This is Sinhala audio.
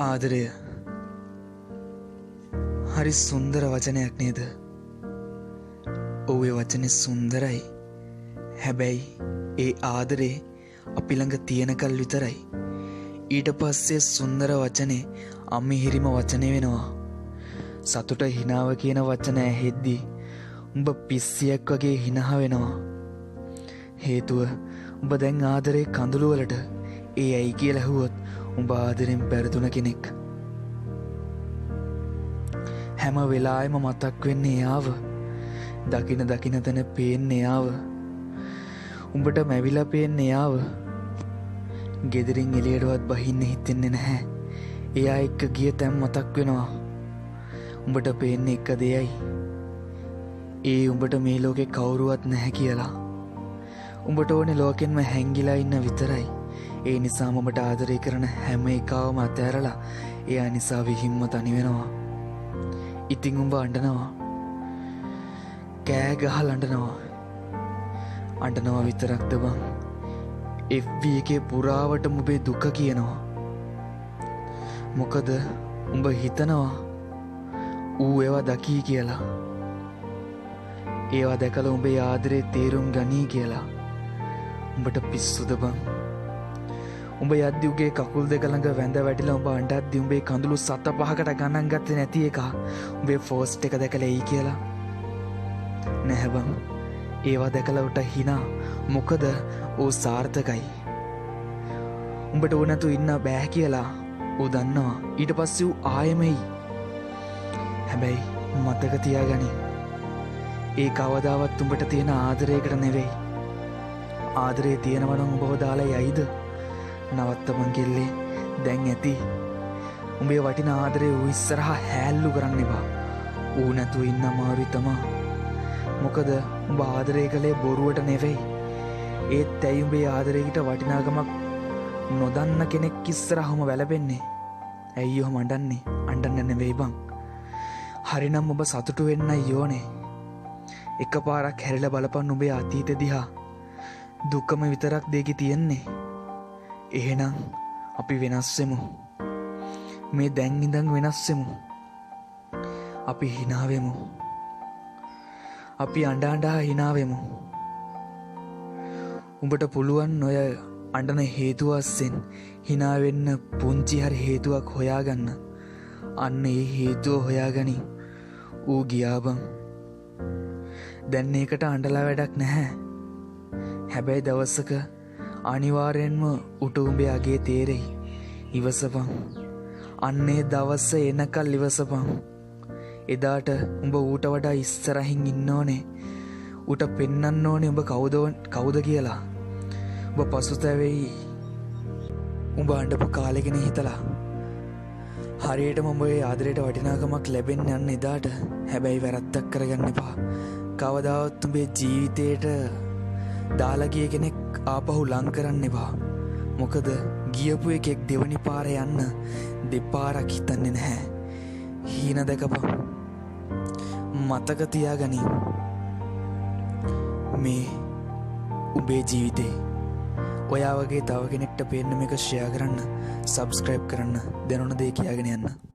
ආදරය හරි සුන්දර වචනයක් නේද? ඔව්, ඒ වචනේ සුන්දරයි. හැබැයි ඒ ආදරේ අපි ළඟ තියෙනකල් විතරයි. ඊට පස්සේ සුන්දර වචනේ අමිහිරිම වචනේ වෙනවා. සතුට හිනාව කියන වචන ඇහෙද්දි උඹ පිස්සියක් වගේ හිනහ වෙනවා. හේතුව උඹ දැන් ආදරේ කඳුළු වලට. ඒ ඇයි කියලා ඇහුවොත් උඹ ආදරෙන් පෙරදුන කෙනෙක්. හැම වෙලාවෙම මතක් වෙන්නේ එයාව. දකින දකින තැන පේන්නේ එයාව. උඹට මැවිලා පේන්නේ එයාව. ගෙදරින් එළියටවත් බහින්න හිතෙන්නේ නැහැ. එයා එක්ක ගිය තැන් මතක් වෙනවා. උඹට පේන්නේ එක දෙයයි. ඒ උඹට මේ ලෝකේ කවුරුවත් නැහැ කියලා. උඹට ඕනේ ලෝකෙන්ම හැංගිලා ඉන්න විතරයි. ඒ නිසාම උඹට ආදරය කරන හැම එකාවම අතෑරලා එයා නිසා විහිම්ම තනි වෙනවා. ඉතින් උඹ අඬනවා. කෑ ගහලා අඬනවා. අඬනවා විතරක්ද බං? FB එකේ පුරාවටම උඹේ දුක කියනවා. මොකද උඹ හිතනවා ඌ ඒවා දකී කියලා. ඒවා දැකලා උඹේ ආදරේ තේරුම් ගනී කියලා. උඹට පිස්සුද බං? උඹ යද්දි උගේ කකුල් දෙක ළඟ වැඳ වැටිලා උඹ අඬද්දි උඹේ කඳුළු සත පහකට ගණන් ගත්තේ නැති එකා උඹේ ෆෝස්ට් එක දැකලා එයි කියලා. නැහැ බං. ඒවා දැකලා උට හිනා. මොකද ඌ සාර්ථකයි. උඹට ඌ නැතුව ඉන්න බෑ කියලා ඌ දන්නවා. ඊට පස්සේ ඌ ආයෙම එයි. හැබැයි මතක තියාගනි, ඒ කවදාවත් උඹට තියෙන ආදරයකට නෙවෙයි. ආදරේ තියෙනවා නම් උඹව දාලා යයිද? නවත්තපන් කෙල්ලේ, දැන් ඇති. උඹේ වටින ආදරේ ඌ ඉස්සරහා හැල්ලු කරන්න එපා. ඌ නැතුව ඉන්න අමාරුයි තමා. මොකද උඹ ආදරය කළේ බොරුවට නෙවෙයි. ඒත් ඇයි උඹේ ආදරේකට වටිනාකමක් නොදන්න කෙනෙක් ඉස්සරහම වැළපෙන්නේ? ඇයි ඔහොම අඬන්නේ? අඬන්න නෙවෙයි බං. හරිනම් ඔබ සතුටු වෙන්නයි ඕනේ. එකපාරක් හැරිලා බලපන් උඹේ අතීත දිහා. දුකම විතරක් දෙකේ තියෙන්නේ. එහෙනම් අපි වෙනස් වෙමු. මේ දැන් ඉඳන් වෙනස් වෙමු. අපි hina වෙමු. අපි අඬ අඬා hina වෙමු. උඹට පුළුවන් ඔය අඬන හේතුව අස්සෙන් hina වෙන්න පුංචි හරි හේතුවක් හොයාගන්න. අන්න ඒ හේතුව හොයාගනින්. ඌ ගියා බං. දැන් ඒකට අඬලා වැඩක් නැහැ. හැබැයි දවසක අනිවාර්යෙන්ම උට උඹේ අගේ තේරෙයි. ඉවසපන්. අන්නේ දවස එනකල් ඉවසපන්. එදාට උඹ ඌට වඩා ඉස්සරහින් ඉන්න ඕනේ. ඌට පෙන්වන්න ඕනේ උඹ කවුද කියලා. උඹ පසුතැවෙයි. උඹ අඬපු කාලෙ ගැන හිතලා. හරියටම උඹ ඒ ආදරයට වටිනාකමක් ලැබෙන්න යන්න එදාට. හැබැයි වැරැද්දක් කරගන්න එපා. කවදාවත් උඹේ ජීවිතේට දාලා ගිය කෙනෙක් ආපහු ලං කරන්න එපා. මොකද ගියපු එකෙක් දෙවනි පාර යන්න දෙපාරක් හිතන්නේ නැහැ. හීන දැකපන්. මතක තියාගනින්. මේ උඹේ ජීවිතේ. ඔයා වගේ තව කෙනෙක්ට පේන්න මේක ෂෙයා කරන්න, සබ්ස්ක්‍රයිබ් කරන්න, දැනුණ දේ කියාගෙන යන්න.